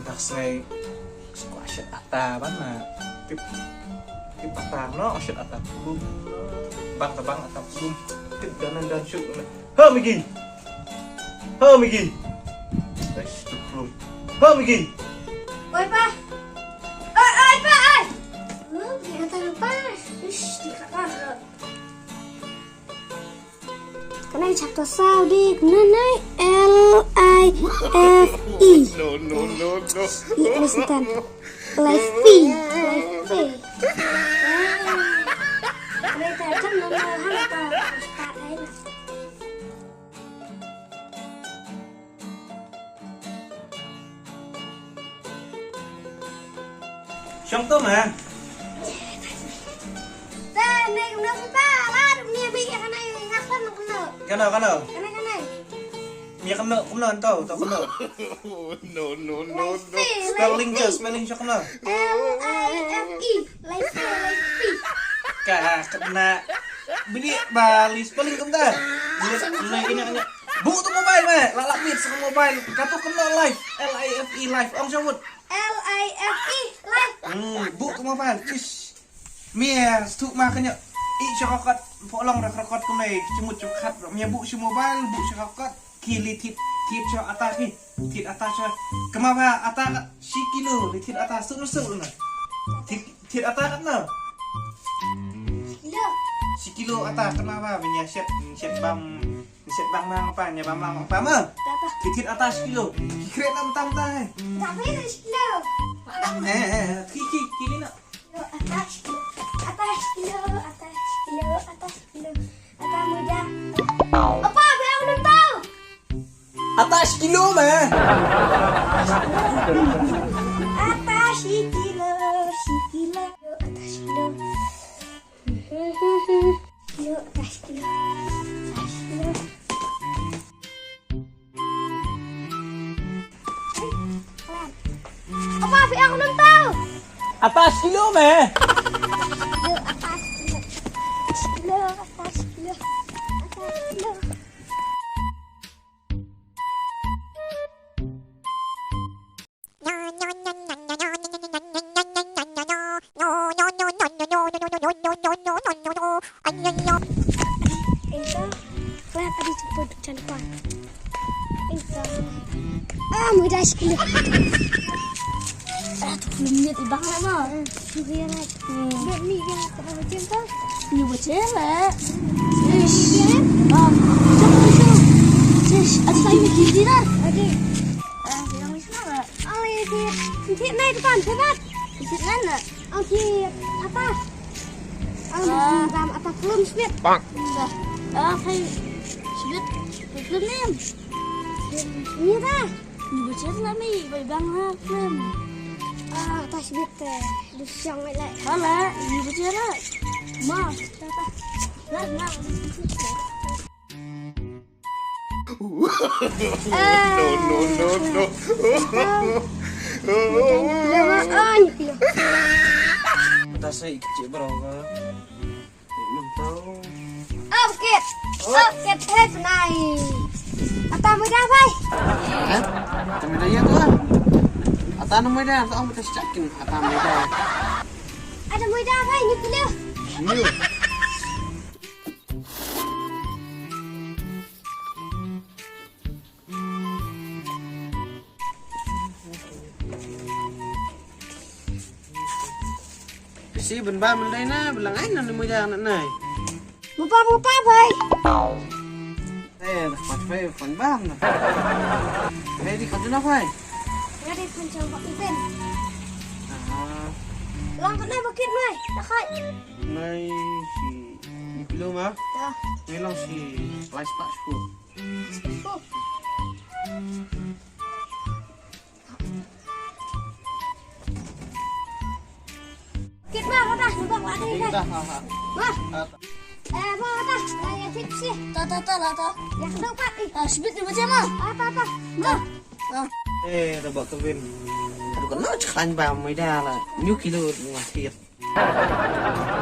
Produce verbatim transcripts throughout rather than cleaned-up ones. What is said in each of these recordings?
Dak sei squash ata ban na. Tip tip ata no, shet ata pulum. Bang ta bang ata pulum. Tip dan dan shu. Ha Migi. Ha Migi. Eish, tu pulum. Ha Migi. Oi pa. Oi oi pa oi. Hmm, dia kata lupa. Ish, dia kata. Ka nai chapter saw dei ka nai L I F E. No, no, no, no. Ïa listen. Life fee. Life fee. Ka nai ta chang no no hang ta start ai na. Shong to ma. Ta ne kumno pa la ne bi ka ne ngak san kumno. Kano kano. Ka ne ka ne. Mi kano kumno to to kano. No no no no. Spelling je spelling shong kano. L I F E. Life life. Ka kena bini bali spelling kumta. Bini kena kena. Bu tu mobile ma. Lalak mit sa mobile. Katu kena life. L I F E life. Ong sawut. L I F E life. Hmm, bu tu mobile. Ish. Mia stuk ma kena. I shokot. Polong rak rakot kumai. Cemut cekat. Mia bu si mobile bu shokot. Ki li thit thit sha ata ki. Thit ata sha. Kema ba ata ka shi kilo li thit ata su su na. Thit thit ata ka na. Kilo. Shi kilo ata kema ba menya shet shet bam shet bam mang pa nya bam mang pa ma. Tata. Thit thit ata shi kilo. Ki kre nam tam ta hai. Tapi na shi kilo. Eh eh eh, ki ki ki ni na. Atas, atas kilo, atas kilo, atas kilo, atas muda. Apa bilang belum tahu? Atas kilo meh. Atas si kilo, si kilo, atas kilo. Kilo, atas kilo, atas kilo. Apa, Afi, aku belum tahu. Atas kilo meh. Kilo, atas kilo. Kilo, atas kilo. Atas kilo. Ento, kaya tadi cepet jangan lupa. Ento. Ah, mudah sekali. Ah, tu minit ibang lama. Suria lah. Hmm. Buat ni dia tak macam tu. Ni macam lah. Ish. Ah, jom tu. Ish, ada lagi gigi dah. Ada. Ah, bilang macam mana? Ang iti, iti na ito pan, sabat. Iti na na. Ang ti, apa? Ang Ah. Tam, apa, plum smith. Bang. Sa, ah, kay smith, plum name. Ini ta. Ni bocor lah, mi, bai bang ha, plum. Ah, apa smith, eh, du siang mai lai. Wala, ni bocor lah. Ma, apa? Lah, ma. No, no, no, no. Dah wan. Dah saya ikut cik bro ke? Belum tahu. Okit. Okit, hai penai. Ata muda bai. Eh? Ata muda ya tu ah. Ata muda, ata muda secakin. Ata muda. Ata muda bai, ni pilih. Ni. Si ban ba mandai na, ba lang ai na ni muja na nai. Mupa, mupa, bai. Eh, dah pat bai, pan ba na. Eh, di kadu na bai. Nga di pan chang ba iben. Ah. Lang kana bakit mai, takai. Mai si, di pilo ma. Ya. Mai lang si, lai spa sku. Kit ma, ma ta, ma ta, ma ta, ma ta. Ma. Eh, ma, ma ta, ma ya fit si. Ta, ta, ta, la ta. Ya, kedua pat. Ah, sibit ni macam ma. Ah, ta, ta. Ma. Ah. Eh, ta bak kawin. Aduh, kena ceklan ba mai dah lah. New kilo ni masih.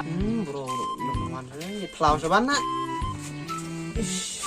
Hmm, bro, number one ni plau saban nak. Ish.